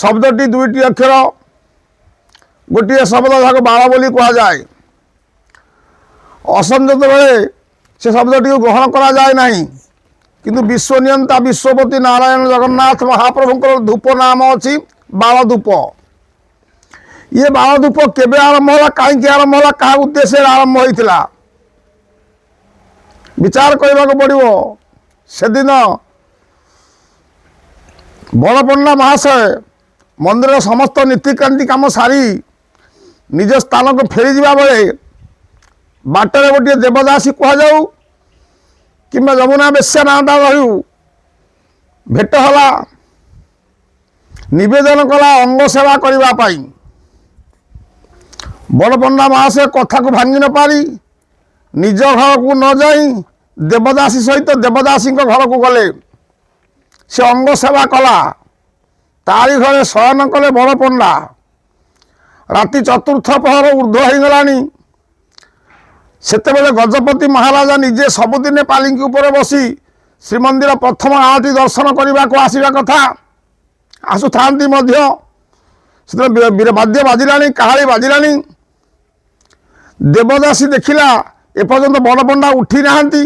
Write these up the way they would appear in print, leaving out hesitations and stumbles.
ଶବ୍ଦଟି ଦୁଇଟି ଅକ୍ଷର, ଗୋଟିଏ ଶବ୍ଦ, ଯାହାକୁ ବାଳ ବୋଲି କୁହାଯାଏ। ଅସଂଯତ ବେଳେ ସେ ଶବ୍ଦଟିକୁ ଗ୍ରହଣ କରାଯାଏ ନାହିଁ। କିନ୍ତୁ ବିଶ୍ୱନିୟନ୍ତା ବିଶ୍ୱପତି ନାରାୟଣ ଜଗନ୍ନାଥ ମହାପ୍ରଭୁଙ୍କର ଧୂପ ନାମ ଅଛି ବାଳ ଧୂପ। ଇଏ ବାଳ ଧୂପ କେବେ ଆରମ୍ଭ ହେଲା, କାହିଁକି ଆରମ୍ଭ ହେଲା, କାହା ଉଦ୍ଦେଶ୍ୟରେ ଆରମ୍ଭ ହୋଇଥିଲା, ବିଚାର କରିବାକୁ ପଡ଼ିବ। ସେଦିନ ବଡ଼ପଣ୍ଡା ମହାଶୟ ମନ୍ଦିରର ସମସ୍ତ ନୀତିକ୍ରାନ୍ତି କାମ ସାରି ନିଜ ସ୍ଥାନକୁ ଫେରିଯିବା ବେଳେ ବାଟରେ ଗୋଟିଏ ଦେବଦାସୀ କୁହାଯାଉ କିମ୍ବା ଯମୁନା ବେଶ୍ୟା ନାଁଟା ରହୁ, ଭେଟ ହେଲା। ନିବେଦନ କଲା ଅଙ୍ଗ ସେବା କରିବା ପାଇଁ। ବଡ଼ପଣ୍ଡା ମହାଶୟ କଥାକୁ ଭାଙ୍ଗି ନ ପାରି ନିଜ ଘରକୁ ନ ଯାଇ ଦେବଦାସୀ ସହିତ ଦେବଦାସୀଙ୍କ ଘରକୁ ଗଲେ। ସେ ଅଙ୍ଗ ସେବା କଲା, ତାରି ଘରେ ଶୟନ କଲେ ବଡ଼ପଣ୍ଡା। ରାତି ଚତୁର୍ଥ ପହର ଉର୍ଦ୍ଧ୍ୱ ହେଇଗଲାଣି। ସେତେବେଳେ ଗଜପତି ମହାରାଜା ନିଜେ ସବୁଦିନେ ପାଲିଙ୍କି ଉପରେ ବସି ଶ୍ରୀମନ୍ଦିର ପ୍ରଥମ ଆଳତି ଦର୍ଶନ କରିବାକୁ ଆସିବା କଥା, ଆସୁଥାନ୍ତି ମଧ୍ୟ। ସେତେବେଳେ ବାଦ୍ୟ ବାଜିଲାଣି, କାହାଳି ବାଜିଲାଣି। ଦେବଦାସୀ ଦେଖିଲା ଏପର୍ଯ୍ୟନ୍ତ ବଡ଼ପଣ୍ଡା ଉଠି ନାହାନ୍ତି।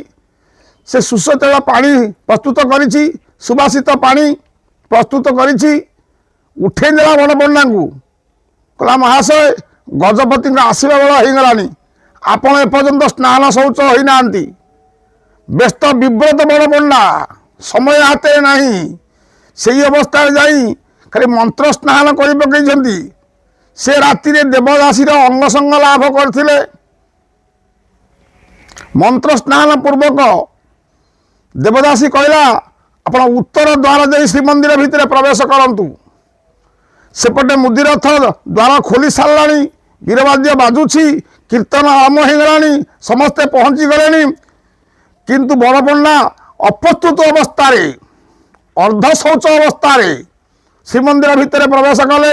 ସେ ସୁସ ତେଳ ପାଣି ପ୍ରସ୍ତୁତ କରିଛି, ସୁବାସିତ ପାଣି ପ୍ରସ୍ତୁତ କରିଛି, ଉଠେଇ ଦେଲା ବଡ଼ପଣ୍ଡାଙ୍କୁ। କହିଲା, ମହାଶୟ, ଗଜପତିଙ୍କ ଆସିବା ବେଳ ହେଇଗଲାଣି, ଆପଣ ଏପର୍ଯ୍ୟନ୍ତ ସ୍ନାନ ଶୌଚ ହୋଇନାହାନ୍ତି। ବ୍ୟସ୍ତ ବିବ୍ରତ ବଡ଼ପଣ୍ଡା, ସମୟ ହାତରେ ନାହିଁ। ସେଇ ଅବସ୍ଥାରେ ଯାଇ ଖାଲି ମନ୍ତ୍ର ସ୍ନାନ କରି ପକେଇଛନ୍ତି। ସେ ରାତିରେ ଦେବଦାସୀର ଅଙ୍ଗସଙ୍ଗ ଲାଭ କରିଥିଲେ। ମନ୍ତ୍ର ସ୍ନାନ ପୂର୍ବକ ଦେବଦାସୀ କହିଲା, ଆପଣ ଉତ୍ତର ଦ୍ୱାର ଦେଇ ଶ୍ରୀମନ୍ଦିର ଭିତରେ ପ୍ରବେଶ କରନ୍ତୁ। ସେପଟେ ମୁଦିରଥ ଦ୍ୱାର ଖୋଲି ସାରିଲାଣି, ବୀରବାଦ୍ୟ ବାଜୁଛି, କୀର୍ତ୍ତନ ଆରମ୍ଭ ହେଇଗଲାଣି, ସମସ୍ତେ ପହଞ୍ଚି ଗଲେଣି। କିନ୍ତୁ ବଡ଼ପଣ୍ଡା ଅପ୍ରସ୍ତୁତ ଅବସ୍ଥାରେ, ଅର୍ଦ୍ଧ ଶୌଚ ଅବସ୍ଥାରେ ଶ୍ରୀମନ୍ଦିର ଭିତରେ ପ୍ରବେଶ କଲେ।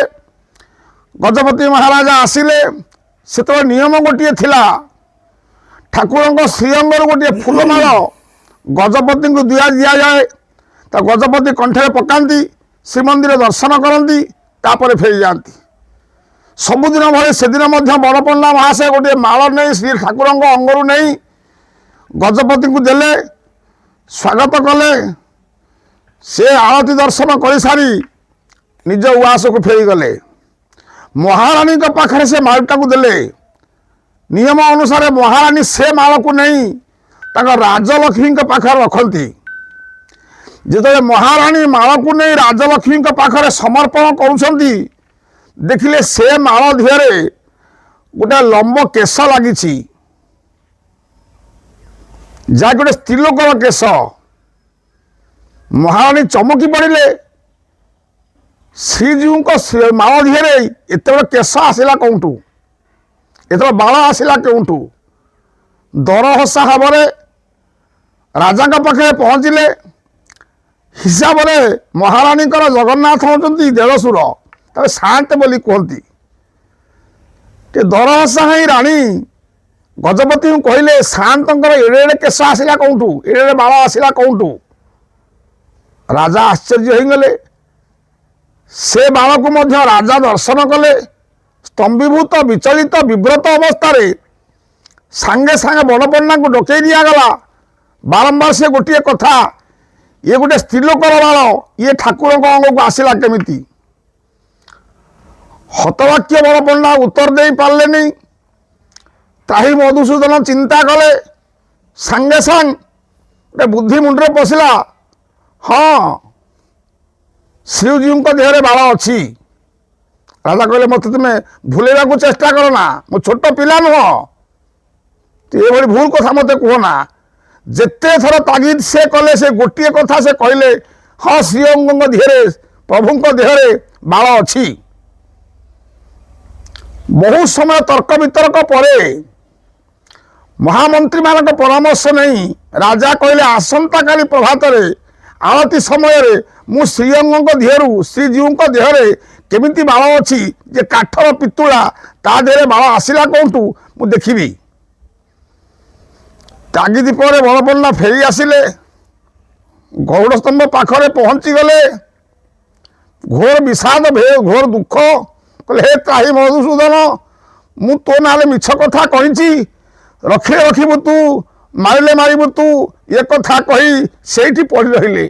ଗଜପତି ମହାରାଜା ଆସିଲେ। ସେତେବେଳେ ନିୟମ ଗୋଟିଏ ଥିଲା, ଠାକୁରଙ୍କ ଶ୍ରୀଅଙ୍ଗରୁ ଗୋଟିଏ ଫୁଲମାଳ ଗଜପତିଙ୍କୁ ଦିଆଯାଏ। ତା ଗଜପତି କଣ୍ଠରେ ପକାନ୍ତି, ଶ୍ରୀମନ୍ଦିର ଦର୍ଶନ କରନ୍ତି, ତାପରେ ଫେରିଯାଆନ୍ତି। ସବୁଦିନ ଭଳି ସେଦିନ ମଧ୍ୟ ବଡ଼ପଣ୍ଡା ମହାଶୟ ଗୋଟିଏ ମାଳ ନେଇ, ଶ୍ରୀ ଠାକୁରଙ୍କ ଅଙ୍ଗରୁ ନେଇ ଗଜପତିଙ୍କୁ ଦେଲେ, ସ୍ୱାଗତ କଲେ। ସେ ଆଳତି ଦର୍ଶନ କରିସାରି ନିଜ ଉଆସକୁ ଫେରିଗଲେ। ମହାରାଣୀଙ୍କ ପାଖରେ ସେ ମାଳଟାକୁ ଦେଲେ। ନିୟମ ଅନୁସାରେ ମହାରାଣୀ ସେ ମାଳକୁ ନେଇ ତାଙ୍କ ରାଜଲକ୍ଷ୍ମୀଙ୍କ ପାଖରେ ରଖନ୍ତି। ଯେତେବେଳେ ମହାରାଣୀ ମାଳକୁ ନେଇ ରାଜଲକ୍ଷ୍ମୀଙ୍କ ପାଖରେ ସମର୍ପଣ କରୁଛନ୍ତି, ଦେଖିଲେ ସେ ମାଳ ଦେହରେ ଗୋଟେ ଲମ୍ବ କେଶ ଲାଗିଛି, ଯାହାକି ଗୋଟେ ସ୍ତ୍ରୀଲୋକର କେଶ। ମହାରାଣୀ ଚମକି ପଡ଼ିଲେ, ଶ୍ରୀଜୀଉଙ୍କ ମାଳ ଦେହରେ ଏତେ ବଡ଼ କେଶ ଆସିଲା କେଉଁଠୁ? ଏତେ ବଡ଼ ବାଳ ଆସିଲା କେଉଁଠୁ? ଦରହସା ଭାବରେ ରାଜାଙ୍କ ପାଖରେ ପହଞ୍ଚିଲେ। ହିସାବରେ ମହାରାଣୀଙ୍କର ଜଗନ୍ନାଥ ହେଉଛନ୍ତି ଦେଢ଼ଶୁର, ତାକୁ ସାଆନ୍ତ ବୋଲି କୁହନ୍ତି। ଟିକେ ଦରହସା ହେଇ ରାଣୀ ଗଜପତିଙ୍କୁ କହିଲେ, ସାଆନ୍ତଙ୍କର ଏଡ଼େ ଏଡ଼େ କେଶ ଆସିଲା କେଉଁଠୁ? ଏଡ଼େ ଏଡ଼େ ବାଳ ଆସିଲା କେଉଁଠୁ? ରାଜା ଆଶ୍ଚର୍ଯ୍ୟ ହେଇଗଲେ। ସେ ବାଳକୁ ମଧ୍ୟ ରାଜା ଦର୍ଶନ କଲେ। ସ୍ତମ୍ଭୀଭୂତ, ବିଚଳିତ, ବିବ୍ରତ ଅବସ୍ଥାରେ ସାଙ୍ଗେ ସାଙ୍ଗେ ବଡ଼ପଣ୍ଡାଙ୍କୁ ଡକେଇ ଦିଆଗଲା। ବାରମ୍ବାର ସେ ଗୋଟିଏ କଥା, ଇଏ ଗୋଟେ ସ୍ତ୍ରୀଲୋକର ବାଳ, ଇଏ ଠାକୁରଙ୍କ ଅଙ୍ଗକୁ ଆସିଲା କେମିତି? ହତବାକ୍ୟ ବଡ଼ପଣ୍ଡା ଉତ୍ତର ଦେଇ ପାରିଲେନି। ତ୍ରାହି ମଧୁସୂଦନ ଚିନ୍ତା କଲେ। ସାଙ୍ଗେ ସାଙ୍ଗେ ଗୋଟେ ବୁଦ୍ଧି ମୁଣ୍ଡରେ ପଶିଲା, ହଁ, ଶ୍ରୀଜୀଉଙ୍କ ଦେହରେ ବାଳ ଅଛି। ରାଜା କହିଲେ, ମୋତେ ତୁମେ ଭୁଲେଇବାକୁ ଚେଷ୍ଟା କର ନା, ମୁଁ ଛୋଟ ପିଲା ନୁହଁ, ଏଭଳି ଭୁଲ କଥା ମୋତେ କୁହ ନା। ଯେତେ ଥର ତାଗିଦ ସେ କଲେ, ସେ ଗୋଟିଏ କଥା ସେ କହିଲେ, ହଁ, ଶ୍ରୀଅଙ୍ଗଙ୍କ ଦେହରେ, ପ୍ରଭୁଙ୍କ ଦେହରେ ବାଳ ଅଛି। ବହୁ ସମୟ ତର୍କ ବିତର୍କ ପରେ ମହାମନ୍ତ୍ରୀମାନଙ୍କ ପରାମର୍ଶ ନେଇ ରାଜା କହିଲେ, ଆସନ୍ତାକାଲି ପ୍ରଭାତରେ ଆଳତି ସମୟରେ ମୁଁ ଶ୍ରୀଅଙ୍ଗଙ୍କ ଦେହରୁ, ଶ୍ରୀଜୀଉଙ୍କ ଦେହରେ କେମିତି ବାଳ ଅଛି ଯେ କାଠର ପିତୁଳା, ତା ଦେହରେ ବାଳ ଆସିଲା କେଉଁଠୁ, ମୁଁ ଦେଖିବି। ତାଗିଦ ପରେ ବଡ଼ପଣ୍ଡା ଫେରି ଆସିଲେ। ଗରୁଡ଼ ସ୍ତମ୍ଭ ପାଖରେ ପହଞ୍ଚିଗଲେ। ଘୋର ବିଷାଦ, ଘୋର ଦୁଃଖ। କହିଲେ, ହେ ତ୍ରାହି ମଧୁସୂଦନ, ମୁଁ ତୋ ନାଁରେ ମିଛ କଥା କହିଛି, ରଖିଲେ ରଖିବୁ ତୁ, ମାରିଲେ ମାରିବୁ ତୁ। ଏ କଥା କହି ସେଇଠି ପଡ଼ି ରହିଲେ।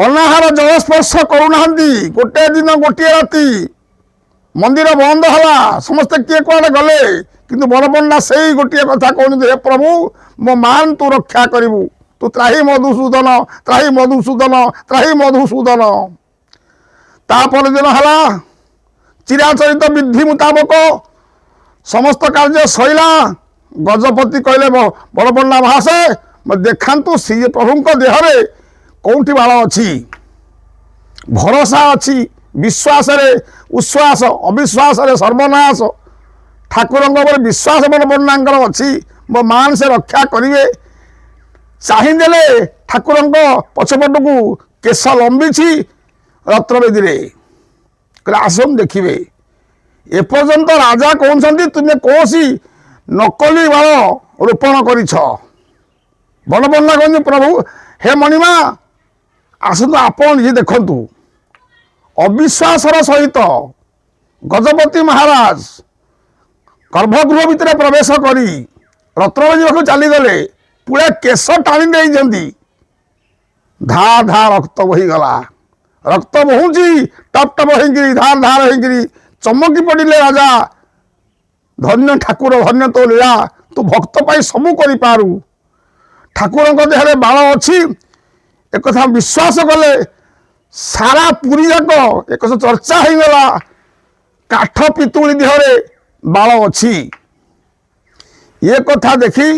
ଅନାହାର, ଜଳସ୍ପର୍ଶ କରୁନାହାନ୍ତି ଗୋଟେ ଦିନ ଗୋଟିଏ ରାତି। ମନ୍ଦିର ବନ୍ଦ ହେଲା, ସମସ୍ତେ କିଏ କୁଆଡ଼େ ଗଲେ, କିନ୍ତୁ ବଡ଼ପଣ୍ଡା ସେଇ ଗୋଟିଏ କଥା କହୁଛନ୍ତି, ହେ ପ୍ରଭୁ, ମୋ ମାନ ତୁ ରକ୍ଷା କରିବୁ ତୁ, ତ୍ରାହି ମଧୁସୂଦନ, ତ୍ରାହି ମଧୁସୂଦନ, ତ୍ରାହି ମଧୁସୂଦନ। ତାପର ଦିନ ହେଲା, ଚିରାଚରିତ ବିଧି ମୁତାବକ ସମସ୍ତ କାର୍ଯ୍ୟ ସରିଲା। ଗଜପତି କହିଲେ, ବଡ଼ପଣ୍ଡା ମହାଶୟ, ଦେଖାନ୍ତୁ ଶ୍ରୀ ପ୍ରଭୁଙ୍କ ଦେହରେ କେଉଁଠି ବାଳ ଅଛି। ଭରସା ଅଛି, ବିଶ୍ୱାସରେ ଉଶ୍ୱାସ, ଅବିଶ୍ୱାସରେ ସର୍ବନାଶ। ଠାକୁରଙ୍କ ଉପରେ ବିଶ୍ୱାସ ବଡ଼ପଣ୍ଡାଙ୍କର ଅଛି, ମୋ ମାନ ସେ ରକ୍ଷା କରିବେ। ଚାହିଁଦେଲେ ଠାକୁରଙ୍କ ପଛପଟକୁ କେଶ ଲମ୍ବିଛି ରତ୍ନବେଦୀରେ। କହିଲେ, ଆସନ୍ତୁ ଦେଖିବେ। ଏପର୍ଯ୍ୟନ୍ତ ରାଜା କହୁଛନ୍ତି, ତୁମେ କୌଣସି ନକଲି ବାଳ ରୋପଣ କରିଛ। ବଡ଼ପଣ୍ଡା କହୁଛନ୍ତି, ପ୍ରଭୁ, ହେ ମଣିମା, ଆସନ୍ତୁ ଆପଣ ନିଜେ ଦେଖନ୍ତୁ। ଅବିଶ୍ୱାସର ସହିତ ଗଜପତି ମହାରାଜ ଗର୍ଭଗୃହ ଭିତରେ ପ୍ରବେଶ କରି ରତ୍ନବେଦୀ ପାଖକୁ ଚାଲିଗଲେ। ପୁରା କେଶ ଟାଣି ଦେଇଛନ୍ତି, ଧାର ଧାର ରକ୍ତ ବୋହିଗଲା। ରକ୍ତ ବହୁଛି ଟପ୍ ଟପ୍ ହେଇକିରି, ଧାର ଧାର ହେଇକିରି। ଚମକି ପଡ଼ିଲେ ରାଜା। ଧନ୍ୟ ଠାକୁର, ଧନ୍ୟ ତୋ ଲୀଳା, ତୁ ଭକ୍ତ ପାଇଁ ସବୁ କରିପାରୁ। ଠାକୁରଙ୍କ ଦେହରେ ବାଳ ଅଛି ଏକଥା ବିଶ୍ୱାସ କଲେ। ସାରା ପୁରୀ ଯାକ ଏକ ଚର୍ଚ୍ଚା ହେଇଗଲା, କାଠ ପିତୁଳି ଦେହରେ ବାଳ ଅଛି। ଏ କଥା ଦେଖି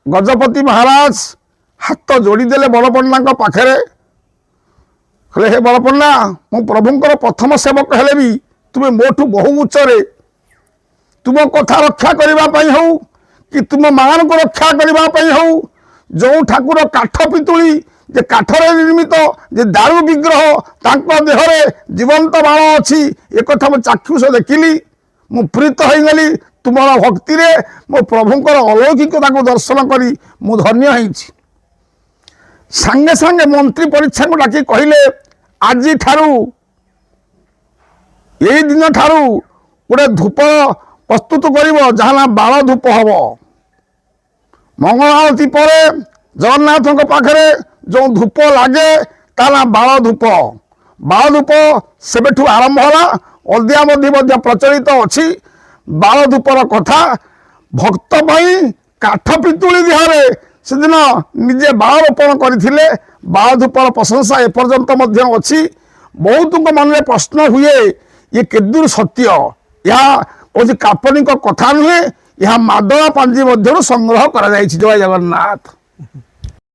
ଗଜପତି ମହାରାଜ ହାତ ଯୋଡ଼ିଦେଲେ ବଡ଼ପଣ୍ଡାଙ୍କ ପାଖରେ। କହିଲେ, ହେ ବଡ଼ପଣ୍ଡା, ମୁଁ ପ୍ରଭୁଙ୍କର ପ୍ରଥମ ସେବକ ହେଲେ ବି ତୁମେ ମୋଠୁ ବହୁ ଉଚ୍ଚରେ। ତୁମ କଥା ରକ୍ଷା କରିବା ପାଇଁ ହଉ କି ତୁମ ମାନଙ୍କୁ ରକ୍ଷା କରିବା ପାଇଁ ହଉ, ଯେଉଁ ଠାକୁର କାଠ ପିତୁଳି, ଯେ କାଠରେ ନିର୍ମିତ, ଯେ ଦାରୁ ବିଗ୍ରହ, ତାଙ୍କ ଦେହରେ ଜୀବନ୍ତ ବାଳ ଅଛି, ଏକଥା ମୁଁ ଚାକ୍ଷୁଷ ଦେଖିଲି। ମୁଁ ପ୍ରୀତ ହେଇଗଲି ତୁମର ଭକ୍ତିରେ। ମୋ ପ୍ରଭୁଙ୍କର ଅଲୌକିକତାକୁ ଦର୍ଶନ କରି ମୁଁ ଧନ୍ୟ ହେଇଛି। ସାଙ୍ଗେ ସାଙ୍ଗେ ମନ୍ତ୍ରୀ ପରିଚ୍ଛାଙ୍କୁ ଡାକି କହିଲେ, ଆଜିଠାରୁ, ଏଇ ଦିନ ଠାରୁ ଗୋଟେ ଧୂପ ପ୍ରସ୍ତୁତ କରିବ, ଯାହା ନା ବାଳ ଧୂପ ହବ। ମଙ୍ଗଳ ଆଳତୀ ପରେ ଜଗନ୍ନାଥଙ୍କ ପାଖରେ ଯେଉଁ ଧୂପ ଲାଗେ, ତା ନା ବାଳ ଧୂପ। ବାଳ ଧୂପ ସେବେଠୁ ଆରମ୍ଭ ହେଲା, ଅଦ୍ୟାବଧି ମଧ୍ୟ ପ୍ରଚଳିତ ଅଛି ବାଳ ଧୂପର କଥା। ଭକ୍ତ ପାଇଁ କାଠ ପିତୁଳି ଦେହରେ ସେଦିନ ନିଜେ ବାଳ ରୋପଣ କରିଥିଲେ। ବାଳ ଧୂପର ପ୍ରଶଂସା ଏପର୍ଯ୍ୟନ୍ତ ମଧ୍ୟ ଅଛି। ବହୁତଙ୍କ ମନରେ ପ୍ରଶ୍ନ ହୁଏ, ଇଏ କେଦୂର ସତ୍ୟ? ଏହା କୌଣସି କାଳ୍ପନିକ କଥା ନୁହେଁ, ଏହା ମାଦଳା ପାଞ୍ଜି ମଧ୍ୟରୁ ସଂଗ୍ରହ କରାଯାଇଛି। ଜୟ ଜଗନ୍ନାଥ।